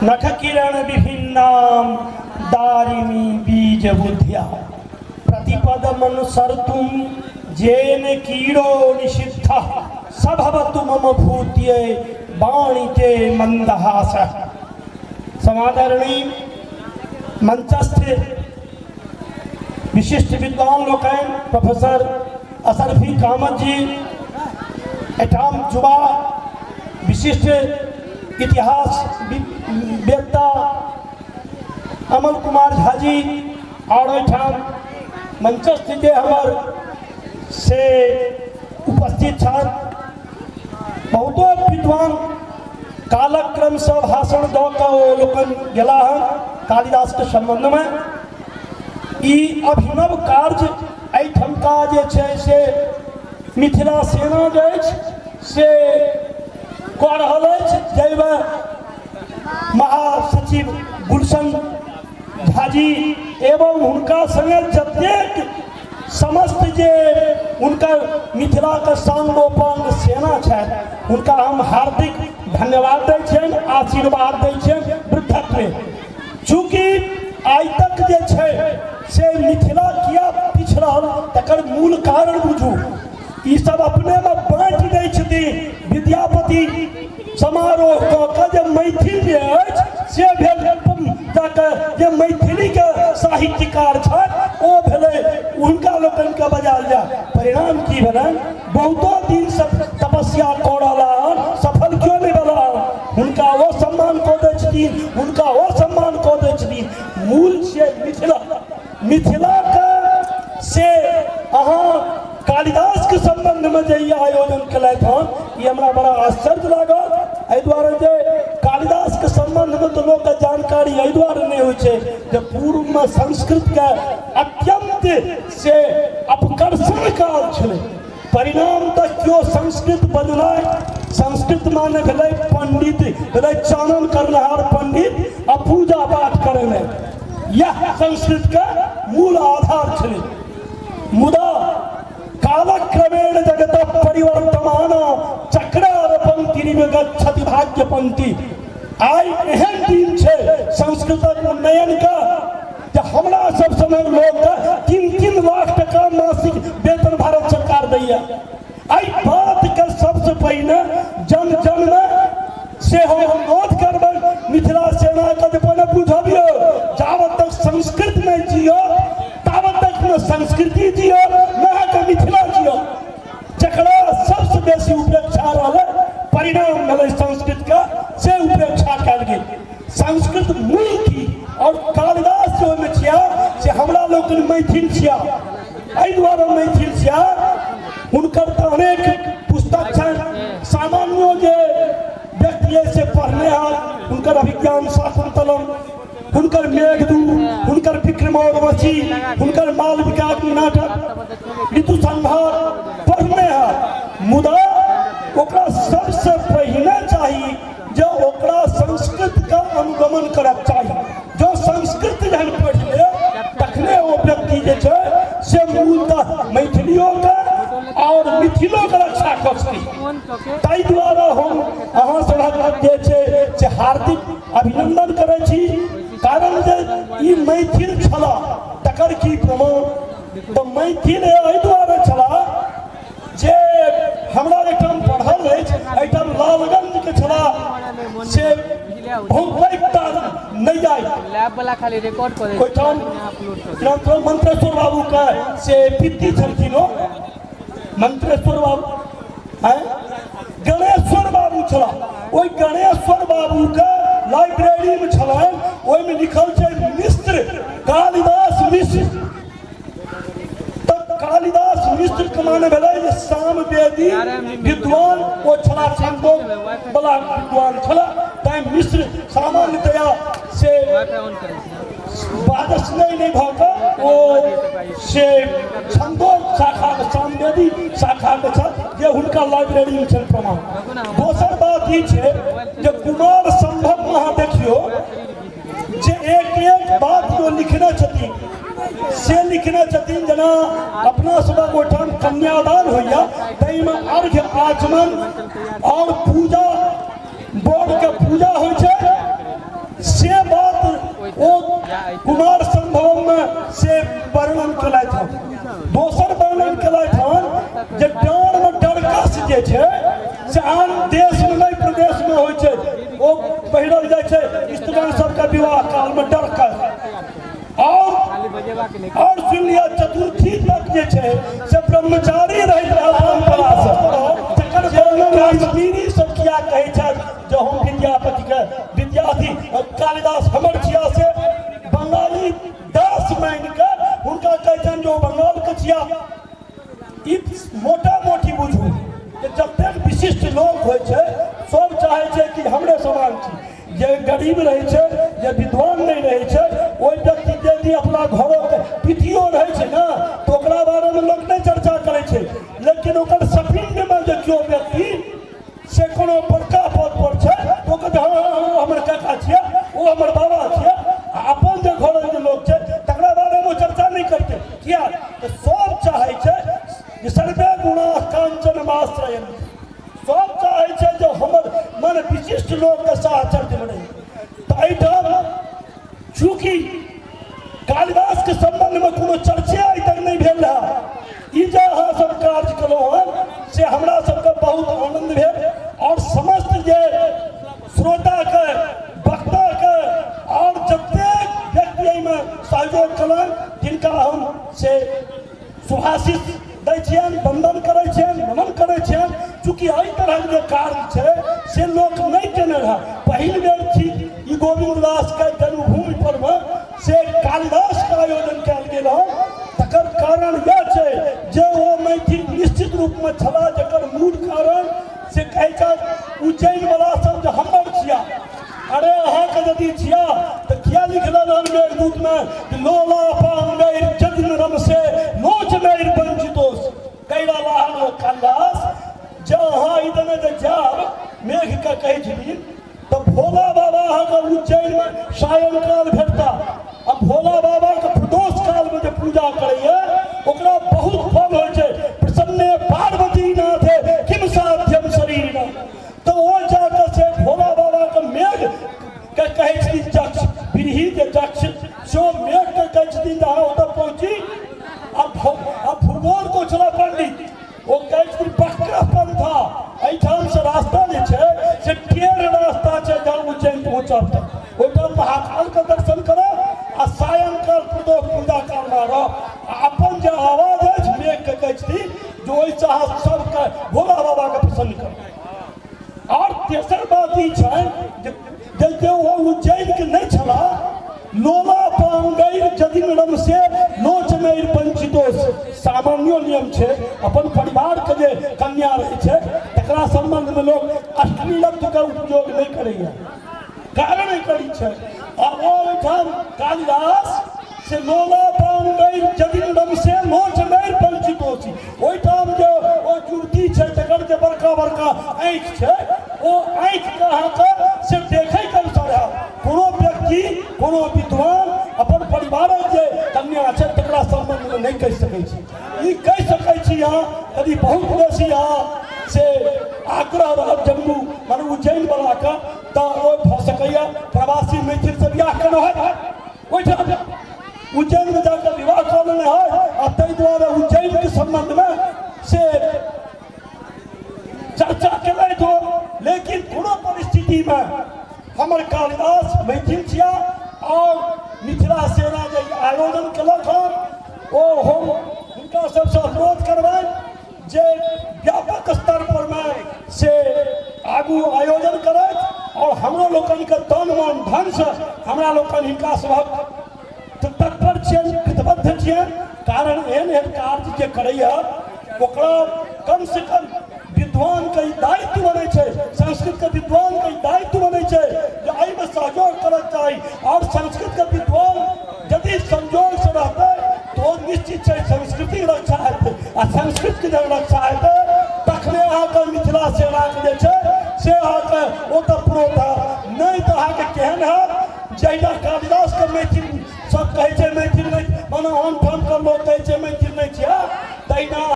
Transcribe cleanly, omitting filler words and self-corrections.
नख किरण विभिन्नाम दारिमी बीज बुद्धिया प्रतिपद मनुसर्तुम जेन कीड़ो निषिद्ध सभवतु मम भूत्यै वाणिते मंदहास। समादरणी मंचस्थ विशिष्ट विद्वान लोकनि प्रोफेसर असरफी कामत जी, एठाम युवा विशिष्ट इतिहास वेत्ता अमल कुमार झा जी और एठाम मंचस्थ जे हमर से उपस्थित छथि बहुतो विद्वान कालक्रम से भाषण दऽ कऽ ओ लोकनि गेला हन कालिदास के संबंध में। ई अभिनव कार्य एहिठमका जे छै से मिथिला सेना जे अछि से कऽ रहल अछि, जाहिमे महासचिव गुलशन झाजी एवं हुनका संगे जतेक समस्त जे हुनकर मिथिलाके सांगोपांग सेना छथि हुनका हम हार्दिक धन्यवाद दै छियनि, आशीर्वाद दै छियनि वृद्धत्व। चूँकि आइ तक जे छै से मिथिला किया पिछड़ल तकर मूल कारण बुझू, ई सब अपनेमे बाँटि दै छथिन। विद्यापति समारोह कऽ कऽ जे मैथिल जे अछि से भेल जाकऽ जे मैथिलीके साहित्यकार छथि ओ भेलै हुनका लोकनिके बजायल जाय। परिणाम की भेलनि, बहुतो दिनसँ तपस्या कऽ रहला हन, सफल क्यों नहि भेला हन, हुनका ओ सम्मान कऽ दै छथिन, हुनका ओ सम्मान कऽ दै छथिन। मूल छियै मिथिला, मिथिलाके से अहाँ कालिदासके सम्बन्धमे जे ई आयोजन केलथि हन ई हमरा बड़ा आश्चर्य लागल। एहि दुआरे जे कालिदासके सम्बन्धमे तऽ लोकके जानकारी एहि दुआरे नहि होइ छै जे पूर्वमे संस्कृतके अत्यंत से अपकर्षण काल छलै। परिणाम तऽ केओ संस्कृत बजनाइ, संस्कृत माने भेलै पंडित, भेलै चानन करनिहार पंडित आ पूजा पाठ करेनाइ, यह संस्कृतके मूल आधार छलै। मुदा कालक्रमेण जगत परिवर्तमान चक्रार पंक्ति गच्छति भाग्य पंक्ति। आइ एहन दिन छै संस्कृतक उन्नयन के जे हमरा सब समय लोक के 3-3 लाख टका मासिक वेतन भारत सरकार दैया। एहि बात के सबसे पहिने जन जन में से हम अनुरोध करबै मिथिला सेना के जे पहिने बुझबियौ, जाबत तक संस्कृत नहि जियो ताबत तक न संस्कृति जियो न अहाँके मिथिला जियो। जकरा सबसे बेसी उपेक्षा रहलै परिणाम भेलै संस्कृत के से उपेक्षा कयल गेल। संस्कृत मूल की और कालिदास जे ओहिमे छिया से हमरा लोकनि मैथिल छिया, एहि दुआरे मैथिल छिया। हुनकर तऽ अनेक पुस्तक छनि, सामान्यो जे व्यक्ति अइ से पढ़ने हन, हुनकर अभिज्ञान शाकुन्तलम, हुनकर मेघदूत, हुनकर विक्रमोर्वशी, हुनकर मालविकाग्नि नाटक, ऋतु संहार पढ़ने हन। मुदा ओकरा सबसे पहिने चाही जे ओकरा संस्कृत के अनुगमन करक चाही। जो संस्कृत जहन पढ़ि ले तखने ओ व्यक्ति जे छै से मूलतः मैथिलियो के और मिथिलो के रक्षा कऽ सकी। ताहि दुआरे हम अहाँ सभक जे छै से हार्दिक अभिनंदन करै छी, कारण जे ई मैथिल छलाह तकर की प्रमाण, तऽ मैथिल एहि दुआरे छलाह जे हमरा एहिठाम पढ़ल अछि, एहिठाम लालगंज के छलाह से बहुत पैघ नहि ओहिठाम मंत्रेश्वर बाबू के से पित्ती छलखिन, ओ मंत्रेश्वर बाबू गणेश्वर बाबू छलाह। ओहि गणेश्वर बाबू के लाइब्रेरी में छलनि, ओहिमे लिखल छै मिश्र कालिदास मिश्र। तऽ कालिदास मिश्र के माने भेलै जे सामवेदी विद्वान ओ छलाह, छंदो बला विद्वान छलाह, तैं मिश्र सामान्यतया से वाजसनेय नहि भऽ कऽ ओ से छंदो शाखा के सामवेदी शाखा के छल जे हुनका लाइब्रेरी में छल प्रमाण। दोसर बात ई छै जे कुमार संभव अहाँ देखियौ जे एक एक बात जो लिखने छथिन से लिखने छथिन, जेना अपना सबक ओहिठाम कन्यादान होइया ताहिमे अर्घ्य आचमन और पूजा बोर्ड के पूजा होइ छै। कुमार संभवम में से वर्णन केलथि हन। दोसर वर्णन केलथि हन जे डाँड़ में डरकस जे छै से आन देश में नहीं प्रदेश में होइ छै, ओ पहिरल जाइ छै स्त्रीगण सबके विवाह काल में डरकस। और सुन लिया चतुर्थी तक जे छै से ब्रह्मचारी रहैत रहल परंपरा से, तकर वर्णन कश्मीरी सब किया कहै छथि जे हम विद्यापति के विद्यार्थी कालिदास हमर छिया, से बंगाली दास मानि के हुनका कहै छनि जे ओ बंगाल के छिया। ई मोटा मोटी बुझू जे जतेक विशिष्ट लोक होइ छै सब चाहै छै कि हमरे समान छी। जे गरीब रहै छै, जे विद्वान नहि रहै छै, ओहि व्यक्ति यदि अपना घरोके पितियो रहै छै ने तऽ ओकरा बारेमे लोक नहि चर्चा करै छै, लेकिन ओकर सपिण्डमे जे केओ व्यक्ति से कोनो बड़का पद पर छै तऽ ओ कहतै हँ हँ ओ हमर काका छियै, ओ हमर बाबा छियै। आ अपन जे घरक जे लोक छै तकरा बारेमे ओ चर्चा नहि करतै। किया तऽ सब चाहै छै जे सर्वे गुणा कांचन माश्रयन्ति, सब चाहै छै जे हमर मन विशिष्ट लोकके साहचर्यमे रही। तऽ एहिठाम चूँकि कालिदासके सम्बन्धमे कोनो चर्चे आइ तक नहि भेल रहए, ई जे अहाँ सब कार्य केलहुँ हन से हमरा सबके बहुत आनन्द भेल। और समस्त जे श्रोताके, वक्ताके और जतेक व्यक्ति एहिमे सहयोग केलनि तिनका हम से शुभाशीष दै छियनि, वंदन करै छियनि, नमन करै छियनि। चूँकि एहि तरहक जे कार्य छै से लोक नहि केने रहए, पहिल बेर छी ई गोविन्ददासके जन्मभूमि परमे से कालिदासके आयोजन कयल गेल हन। तकर कारण इएह छै जे ओ मैथिल निश्चित रूपमे छलाह, जकर मूल कारण से कहै छथि उज्जैनवला सब जे हमर छिया। अरे अहाँके यदि छिया तऽ किया लिखलन हन मेघदूतमे लोला पांगैर जग्न रम से नोच नैर वंचितोस कहि रहला हन ओ कालिदास। जे अहाँ ई दने जे जायब मेघके कहै छथिन तऽ भोला बाबा अहाँके उज्जैनमे सायंकाल भेटता। आ भोला बाबाके प्रदोष कालमे जे पूजा करैए ओकरा बहुत फल होइ छै। प्रसन्ने पार्वती नाथे किम साध्यम शरीर, तऽ ओ जाकऽ से भोला बाबाके मेघ के कहै छथिन जक्ष बिरही जे जक्ष से ओ मेघके कहै छथिन जे अहाँ ओतऽ पहुँची। आ भूगोल को छला पंडित, ओ कहै छथिन बक्का पंथा, एहिठामसँ रास्ता जे छै से टेढ़ रास्ता छै जहाँ उज्जैन पहुँचब तऽ ओहिठाम महाकालके दर्शन करब आ सायंकाल प्रदोष पूजा कालमे रहब। आ अपन जे आवाज अछि मेघके कहै छथिन जे ओहिसँ अहाँ सबके भोला बाबाके प्रसन्न करब। और तेसर बात ई छनि जे ओ उज्जैनके नहि छलाह, लोला पांगैर जदिन रम से नोच नैर वंचितोस, सामान्यो नियम छै अपन परिवारके जे कन्या रहै छै तकरा सम्बन्धमे लोक अश्लीलत्वके उपयोग नहि करैए, कारण एकर ई छै। आ ओ ओहिठाम कालिदास से लोला पांगैर जदिन रम से नोच नैर वंचितोस, ओहिठाम जे ओ युवती छै तकर जे बड़का बड़का आँखि छै ओ आँखिके अहाँके से देखैके अवसर हैत। कोनो व्यक्ति कोनो विद्वान अपन परिवारक जे कन्या छै तकरा सम्बन्धमे नहि कहि सकै छी। ई कहि सकै छी अहाँ यदि बहुत बेसी अहाँ से आग्रह रहत जम्मू माने उज्जैनवलाके तऽ ओ भऽ सकैए प्रवासी मैथिलसँ बियाह केने होय, ओहिठाम उज्जैनमे जाकऽ विवाह कऽ लेने होय आ ताहि दुआरे उज्जैनके सम्बन्धमे से चर्चा केलथि हो। लेकिन कोनो परिस्थितिमे हमर कालिदास मैथिल छिया और मिथिला सेना जे आयोजन केलक हन ओ हम हुनका सबसँ अनुरोध करबनि जे व्यापक स्तर पर मे से आगू आयोजन करथि और हमरो लोकनिके तन मन धनसँ हमरा लोकनि हिनका सभक तत्पर छियनि, प्रतिबद्ध छियनि। कारण एहन एहन कार्य जे करैए ओकरा कम से कम विद्वानके ई दायित्व बनै छै, संस्कृतके विद्वानके ई दायित्व बनै छै जे एहिमे सहयोग करक चाही। और संस्कृतके विद्वान यदि संजोगसँ रहतै तऽ ओ निश्चित छै संस्कृतिक रक्षा हेतै आ संस्कृतके जब रक्षा हेतै तखने अहाँके मिथिला सेनाके जे छै से अहाँके ओतऽ प्रोत हैत, नहि तऽ अहाँके केहन हैत जहिना कालिदासके मैथिल सब कहै छै मैथिल नहि, माने आन ठामके लोक कहै छै मैथिल नहि छियै, तहिना